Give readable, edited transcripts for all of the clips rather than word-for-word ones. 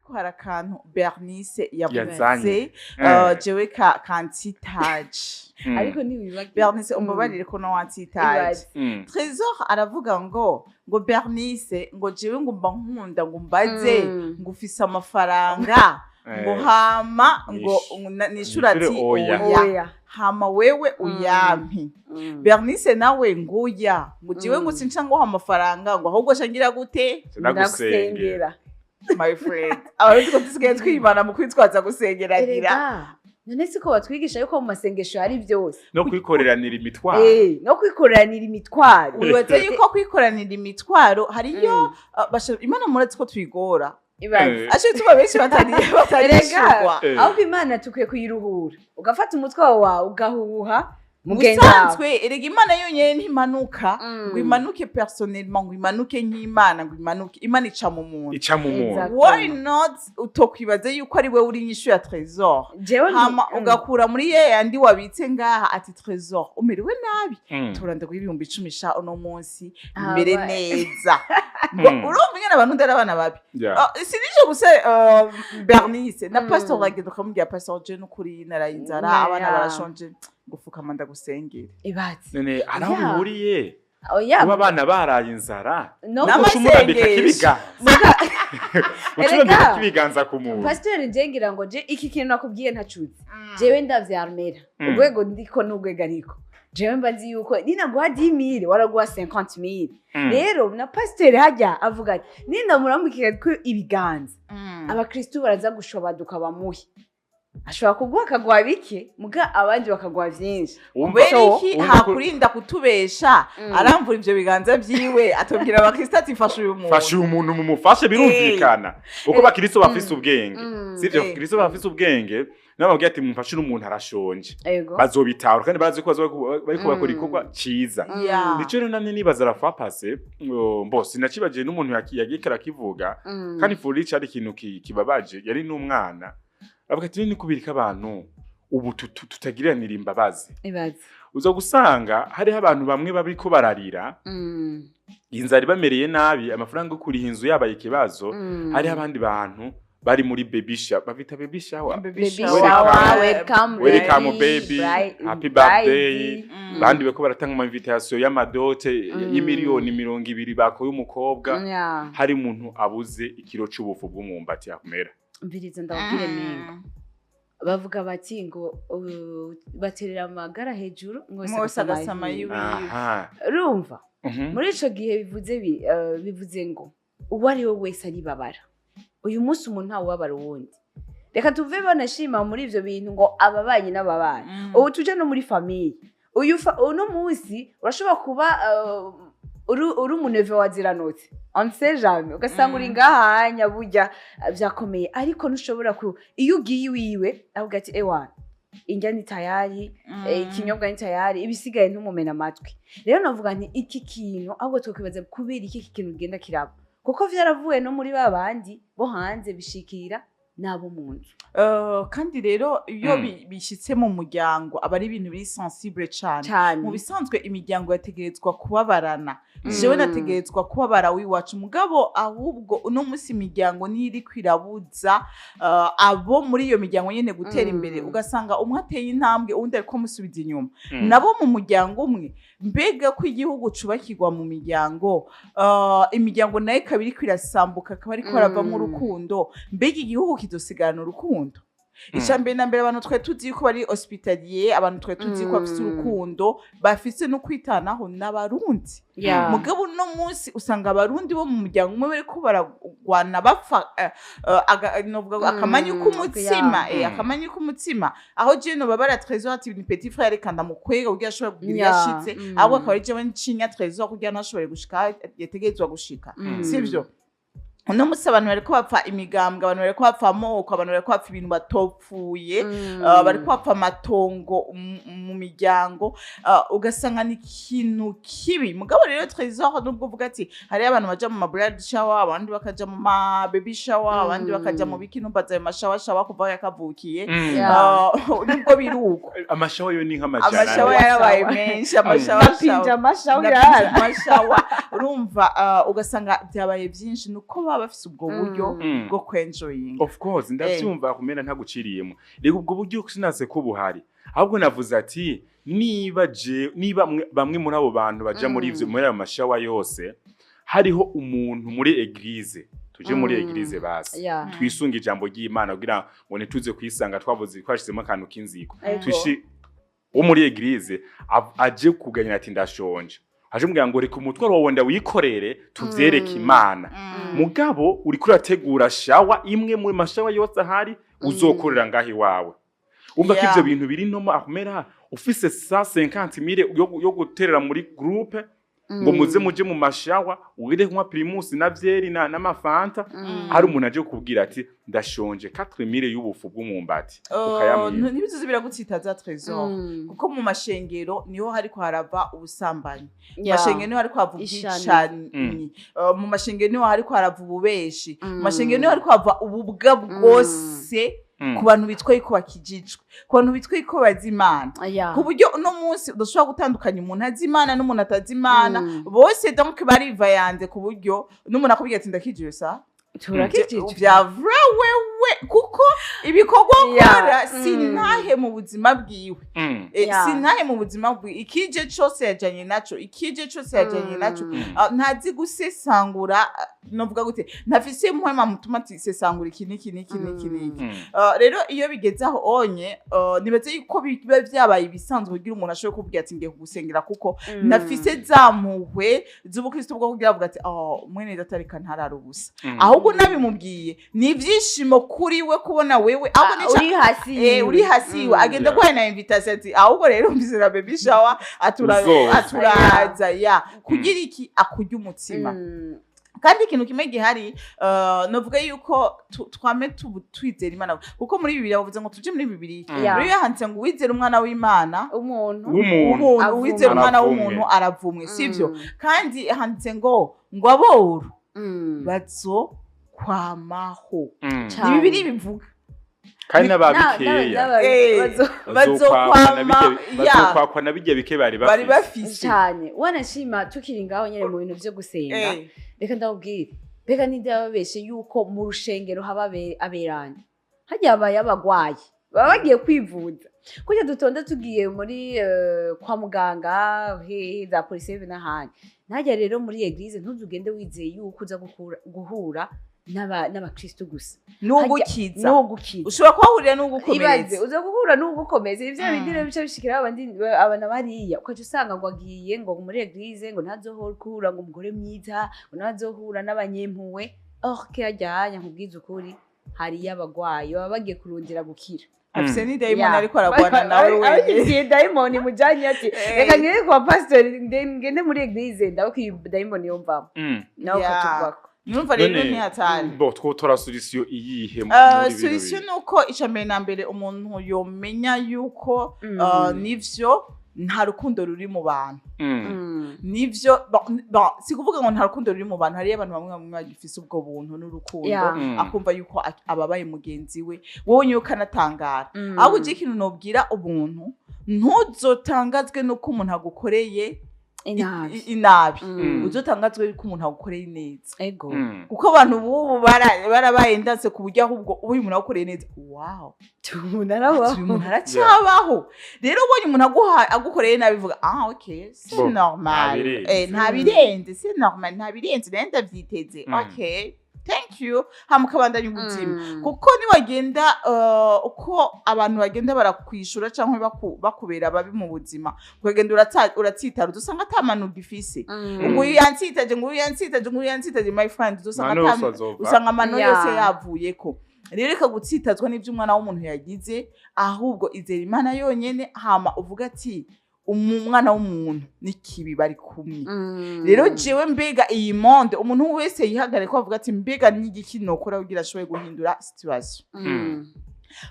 Ariko hari akantu Bernice yavuze Yazanye. Jewe ka kantitaje. Ariko ntiwibagiwe. Bernice, umbabarire ko no wantitaje. Ibaze. Trésor aravuga ngo Bernice, ngo jewe ngo mba nkunda ngo mbaze ngo ufise amafaranga, ngo hama ngo nishura Nishure ati oya. Oya. Oya. Hama wewe uyampi. Bernice nawe nguya ngo jewe ngo sinca nguha amafaranga, ngo ahubwo shangira gute? Ndagusengera. My friend, abarundi ko dusigaye twimana mu kwitwaza gusengeragira. Erega none siko batwigisha yuko mu masengesho hari byose? No kwikoreranira imitwaro. No kwikoreranira imitwaro. Wibaze yuko kwikoranira imitwaro hariyo Imana murazi ko tuyigora. Ibaze. Aje tuba benshi batarishurwa. Erega ahubwo Imana tukwiye kuyiruhura, ugafata umutwe wawe ugahuha mugenzi wawe. Ubusanzwe erega Imana yonyene ntimanuka ngo imanuke personnellement, ngo imanuke nk'Imana, ngo imanuke. Imana ica mu muntu. Ica mu muntu. Exact. Why not utokwibaze yuko ari we uri inyishu ya Trésor? Jewe Hama ugakura muri ye yandi wabitse ngaha ati: "Trésor, umerewe nabi, tora ndaguha 10,000 sha, uno munsi mbere neza." Ngo urumva ingene abantu ndera abana babi. Ah, si nico gusa, Bernice na pastor agenda ukamubwira: "Pastor, je nukuri naraye inzara, abana barashonje." Gufukama ndagusengera. Ibaze. None hari aho bihuriye Oya. kuba abana baraye inzara? No. Uca umurambika N'amasengesho. ibiganza, uca urambika ibiganza ku muntu. Pasiteri, nje ngira ngo je iki kintu nakubwiye ntacuze, jewe ndavyarmera. Urwego ndiko n'urwego, ariko jewe mba nzi yuko ninaguha 10 000 waraguha 50 000. Rero na pasiteri hajya avuga ati ninamurambikira ko ibiganza, abakristu baraza gushobaduka bamuhe. Ashobora kuguha akaguha bike, muga abandi bakaguha vyinshi. Kubera iki? Wumva ko- Hakurinda kutubesha, aramvura ivyo biganza vyiwe, atubwira abakristo ati: "Fasha uyu muntu." Fasha uyu muntu, mumufashe. Birumvikana kuko bakristo bafise ubwenge, sivyo? Kristo bafise ubwenge nabo babwira ati: "Mumfashe, umuntu arashonje." Bazobitahura kandi barazi ko bazoba bariko bakora igikorwa ciza. Nico rero namye nibaza la fois passée, mbo sinacibagiye n'umuntu yagiye karakivuga. Kandi furi cari ikintu kibabaje, yari n'umwana avuga ati: "Ni kubirika abantu ubu tutagiranira imbabazi." Ibaze. Uza gusanga hariho abantu bamwe babiko bararira, inzara ibamereye nabi, amafaranga yo kuriha inzu yabaye ikibazo. Hariho abandi bantu bari muri baby shower, babita baby shower. Baby shower, shower, welcome welcome baby, baby, happy birthday. bride. Bandi bako baratanga ama invitation y'ama dot y'imiliyoni 20 bakoye umukobwa. Hari umuntu abuze ikiro c'ubufu bw'umwumbati yakumera. Mviriza ndababwire, mengo bavuga bati ngo baterera amagara hejuru ngo umwe wese agasama yiwe. yiwe. Urumva, muri ico gihe bivuze bivuze ngo uwo ari we wese aribabara. Uyu munsi umuntu ntawubabara uwundi. Reka tuve banashima muri ivyo bintu ngo ababanyi n'ababanyi. Ubu tuje no muri famille. Uyu uno munsi urashobora kuba uri umu neveu wa Ziranotse, on sait jamais, ugasanga uri ngahanya burya vyakomeye, ariko ntushobora ku iyo ugiye iwiwe avuga ati: "Ewana, indya ni tayari, ikinyobwa ni tayari, ibisigaye ntumumena amatwi." Rero navuga nti iki kintu ahubwo twakwibaza kubera iki kintu kigenda kiraba, kuko vyaravuye no muri ba bandi bo hanze bishikira n'abo mu nzu. Kandi rero iyo bishitse mu muryango aba ari ibintu biri sensible cane. Cane. Mu bisanzwe imiryango yategerezwa kubabarana. Jewe nategerezwa kubabara w'iwacu, mugabo ahubwo uno munsi imiryango niyo iriko irabuza abo muri iyo miryango nyene gutera imbere. Ugasanga umwe ateye intambwe, uwundi ariko amusubiza inyuma. Nabo mu muryango umwe. Mbega ko igihugu cubakirwa mu miryango, imiryango nayo ikaba iriko irasambuka, akaba ariko haravamwo urukundo, mbega igihugu kizosigarana urukundo? Icya mbere na mbere, abantu twari tuzi yuko bari hospitalier, abantu twari tuzi yuko bafise urukundo, bafise no kwitanaho, n'Abarundi. Mugabo uno munsi usanga Abarundi bo mu muryango umwe bariko baragwana bapfa novuga ngo akamanyu k'umutsima, akamanyu k'umutsima, aho jewe nobabara Trésor ati: "Ni petit frère, reka ndamukwega kugira ashobore kugira iyo ashitse." Ahubwo akaba ari jewe ncinya Trésor kugira ntashobore gushika aho yategerezwa gushika. Sivyo? Uno munsi abantu bariko bapfa imigambwe, abantu bariko bapfa amoko, abantu bariko bapfa ibintu batopfuye, bariko bapfa amatongo mu miryango, ugasanga ni ikintu kibi. Mugabo rero Trésor, nubwo uvuga ati hariyo abantu baja mu ma bride shower, abandi bakaja mu ma baby shower, abandi bakaja mu biki, numbaza ayo ma shower shower kuva aho yakavukiye. Nubwo biri uko, Ama shower yo ni nk'amajana ama shower ane. Yarabaye menshi ama shower. Napinja ama shower. Ama shower, urumva, ugasanga byabaye byinshi, nuko ba baba bafise ubwo buryo bwo kwenjoyinga. Of course, ndavyumva kumena ntaguciriyemo. Rero ubwo buryo sinase ko buhari, ahubwo navuze ati niba je niba bamwe muri abo bantu baja muri ivyo, muri ayo ma shower yose, hariho umuntu muri église, tuje muri église basi, twisunga ijambo ry'Imana kugira ngo ntituze kwisanga twavuze twashizemo akantu k'inziko. Tushi wo muri église aje kuganyira ati ndashonje, aje mubwira ngo reka umutwaro wawe ndawikorere, tuvyereke Imana. Mugabo uriko urategura shower imwe muri ma shower yose ahari uzokorera ngaho iwawe, umva ko ivyo bintu biri nomo akumera ufise 150 mille yo guterera muri groupe ngo muze muje mu ma shower, ugire kunywa Primus na byeri na n'amafanta, hari umuntu aje kukubwira ati ndashonje, 4000 y'ubufu bw'umwumbati, ukayamwima. Ntibizuze biragutsitaza, Trésor, kuko mu mashengero niho hariko harava ubusambanyi, mu mashengero niho hariko hava Ishani. ubwicanyi, mu mashengero niho hariko harava ububeshi, mu mashengero niho hariko hava ububwa bwose ku bantu bitwa yuko bakijijwe, ku bantu bitwa yuko bazi Imana, ku buryo uno munsi udashobora gutandukanya umuntu azi Imana n'umuntu atazi Imana. Bose donc barivayanze, ku buryo n'umuntu akubwira ati ndakijijwe sa Turakijijwe. Vya vrai wewe, kuko ibikorwa ukora si ntahe mu buzima bwiwe. Si ntahe mu buzima bwiwe, ikije cose yajanye naco, ikije cose yajanye naco. Ah, ntazi gusesangura, ah, novuga gute, ntafise mpwema mutuma ati sesangura iki n'iki n'iki n'iki n'iki. Ah, rero iyo bigeze aho onye, nibaze yuko biba vyabaye ibisanzwe kugira umuntu ashobore kubwira ati ngiye kugusengera, kuko ntafise za mpuhwe z'ubukristo bwo kugira avuga ati oh, mwene data, reka ntarara ubusa. Ahubwo nabimubwiye ni ibyishimo kuri we kubona wewe ahubwo Ah, uri hasi eh, uri hasi yiwe, agenda guhaye na invitation ati ahubwo rero mvise na baby shower atura Uzoza. aturaza ya kugira iki akurya umutsima. Kandi ikintu kimwe gihari, novuga yuko twame twizera Imana, kuko muri Bibiliya bavuze ngo tuje muri Bibiliya. Muri handitse ngo uwizera umwana w'Imana umuntu w'umuntu umuntu Avumwe. uwizera umwana Aravumwe. w'umuntu aravumwe, sivyo? Kandi handitse ngo aboru bazokwamaho. Cane. Ni Bibiliya bivuga. Kandi n'ababikeya bazokwama ya bazokwakwa na bijya bike bari bari bafise. Bafise. Cyane, wanashima tukiri ngaho nyene mu bintu vyo gusenga. Reka ndababwire, mbega ninde yababeshe yuko mu rushengero haba aberanye? Harya habaye abagwayi baba bagiye kwivuza, kurya dutonda tugiye muri kwa muganga, hehe za polisi n'ahandi. Ntajya rero muri église ntuzugende wizeye yuko uza guhura n'abakristu gusa. N'ugukiza. N'ugukiza. Ushobora kuhahurira Ibaze n'ugukomeretsa. Uza guhura n'ugukomeza ivyo bindi rero bica bishikira abandi abana bariya, ukaca usanga ngo agiye ngo muri église ngo ntazohura ngo umugore mwiza, ngo ntazohura n'abanyempuwe, or que hajya nkubwiza ukuri hariyo abagwayi baba bagiye kurondera gukira. Afise n'idayimoni, ariko aragwana nawe wenyine. Abifitiye dayimoni mujanye ati reka ngende kwa pastori, ngende muri église, ndabona ko iyi dayimoni yomvamo, nawe ukatuvako. Numva rero None, ni hatari. Bo twotora solution iyihe muri bino Solution bintu? ni uko icya mbere na mbere umuntu yomenya yuko nivyo nta rukundo ruri mu bantu. Nivyo, bon, si kuvuga ngo nta rukundo ruri mu bantu, hariyo abantu bamwe bamwe bagifise ubwo buntu n'urukundo, akumva yuko ababaye mugenzi we, wowe nyine ukanatangara. Ahubwo uje ikintu nobwira ubuntu, ntuzotangazwe n'uko umuntu agukoreye inabi. Inabi. Uzotangazwe yuko umuntu agukoreye neza, kuko abantu b'ubu barabaye ndanse ku buryo ahubwo ubu umuntu agukoreye neza, wow, umuntu arabaho. ati uyu muntu aracyabaho. Rero ubonye umuntu agukoreye nabi, uvuga ah, ok, c'est Bon, normal. nta birenze. Nta birenze, c'est normal, nta birenze, nayo ndavyiteze. Ok, thank you, hama ukabandanya ubuzima. Kuko niwagenda uko abantu bagenda barakwishura cyangwa bakubera babi mu buzima, ukagenda uratsitara, udusanga ata manu ugifise. Ngo uyu yansitaje, ngo uyu yansitaje, ngo uyu yansitaje, my friend, udusanga Mano yose azova. usanga amano yose yavuyeko. Rero reka gutsitazwa n'ibyo umwana w'umuntu yagize, ahubwo izera Imana yonyene, hama uvuga ati umwana w'umuntu n'ikibi bari kumwe. Rero jewe mbega iyi monde, umuntu wese yihagare ko avuga ati mbega n'igiki nokora kugira ashobore guhindura situation?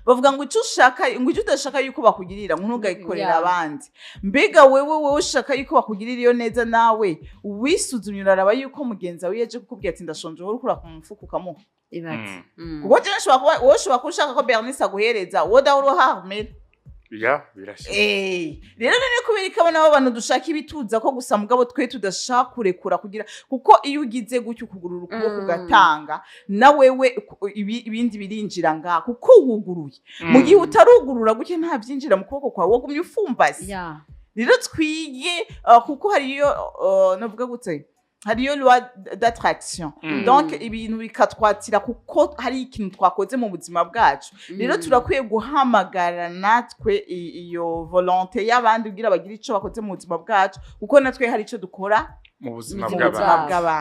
Bavuga ngo icyo ushaka, ngo icyo udashaka yuko bakugirira ngo ntugayikorera abandi. Mbega wewe ushaka yuko bakugirira iyo neza, nawe wisuzumye uraraba yuko mugenzi wawe yaje kukubwira ati ndashonje, wowe ukura ku mufuka ukamuha? Ibaze. Kuko jewe nshobora kuba, wowe ushobora kuba ushaka ko Bernice aguhereza, wowe dahora uhahamera. Ya, birashika. Rero none kubera ko abana b'abantu dushaka ibituza ko gusa, mugabo twe tudashaka kurekura kugira, kuko iyo ugize gutyo ukugurura ukuboko ugatanga, na wewe ibindi birinjira ngaha kuko wuguruye. Mu gihe utarugurura gutya, nta byinjira mu kuboko kwawe, wagumye ufumbase. Rero twige, kuko hariyo, navuga gute, hariyo loi d'attraction. Donc ibintu bikatwatira kuko hari ikintu twakoze mu buzima bwacu. Rero turakwiye guhamagara natwe iyo volonté y'abandi kugira bagire ico bakoze mu buzima bwacu, kuko natwe hari ico dukora mu buzima mu bw'abantu. buzima bw'abandi.